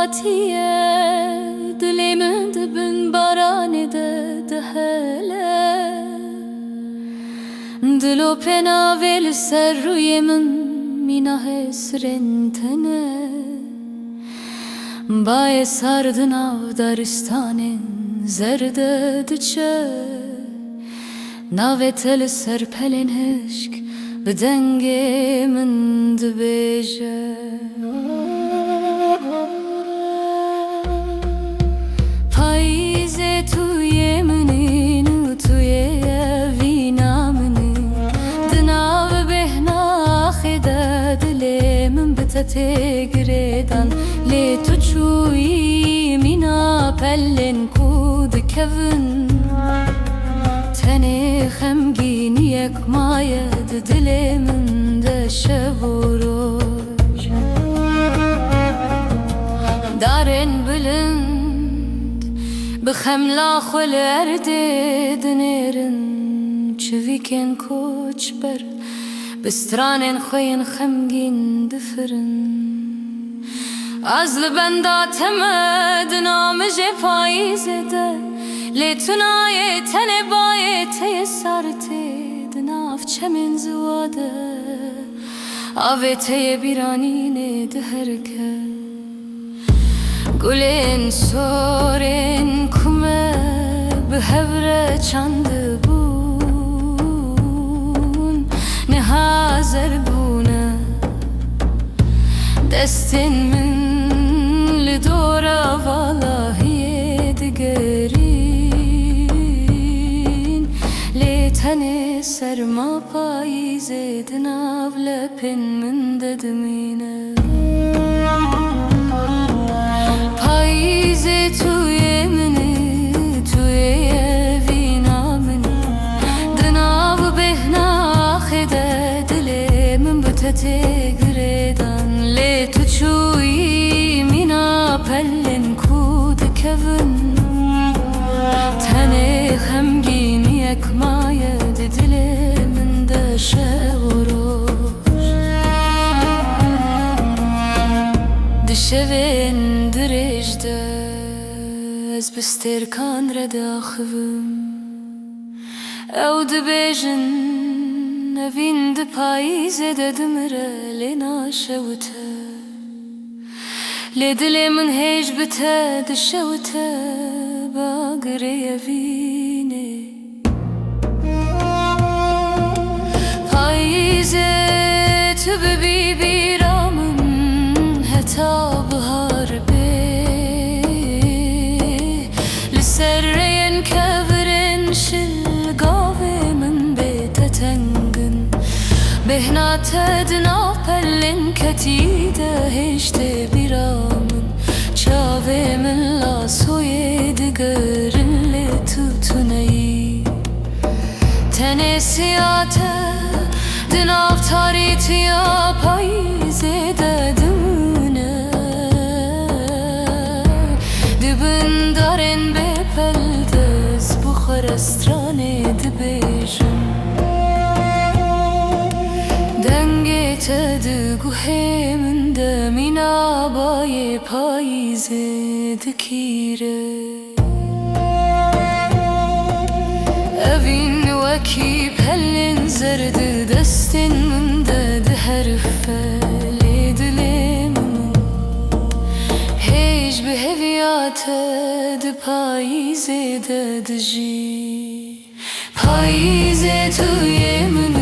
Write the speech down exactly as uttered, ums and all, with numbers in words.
Hatiye dilê min di bin baranê de dihele. Dilo pê navê li ser rûyê min mîna hesrên tene. Bayê sar di nav daristanên zer de diçe. Navê te li ser pelên hişk bi dengê min dibêje. Payîzê tu yê min î û tu yê evîna min î. Di nav bêhna axê de dilê min bi te tê girêdan. Lê tu çûyî mîna pelên ku dikevin. Tenê xemgîniyek maye di dilê min de şev û roj. Darên bilind bi xemla xwe li erdê dinêrin. Çivîkên koçber bi stranên xwe yên xemgîn difirin. Ez li benda te me di namijê payîzê de, lê tu nayê, tenê bayê te yê sar tê di nav çemên ziwa de. Avê te yê bîranînê diherike. Gulên sorên ku me bi hev re çandibûn, niha zer bûne. Destên min li dora valahiyê digerîn, lê tenê serma payîzê di nav lepên min de dimîne. Payîzê tu yê min î, tu yê evîna min î. Di nav bêhna axê de dilê min bi te tê girêdan. Lê tu çûyî mîna pelên ku dikevin. Tenê xemgîniyek maye di dilê min de şev û roj. Di şevên dirêj de ez bi stêrkan re diaxivim. Ew dibêjin, evîn di payîzê de dimire, lê naşewite. Lê dilê min hêj bi te dişewite, bi agirê evînê. Payîzê tu bibî bîra min heta bihar bê. Li ser rêyên kevirên şil gavê min bê te teng in. Bêhna te di nav pelên ketî de hêj tê bîra min. Çavê min lasoyê digerin lê tu tuneyî. Tenê siya te di nav tarîtiya payîzê de dimûne. Di bin darên bêpel de ez bi xwe re stranê dibêjim. Dengê te di guhê min de mîna bayê payîzê dikîre. Evîn wekî pelên zer di destên min de diherife, lê dilê min hêj bi hêviya te di payîzê de dijî. Payîzê tu yê min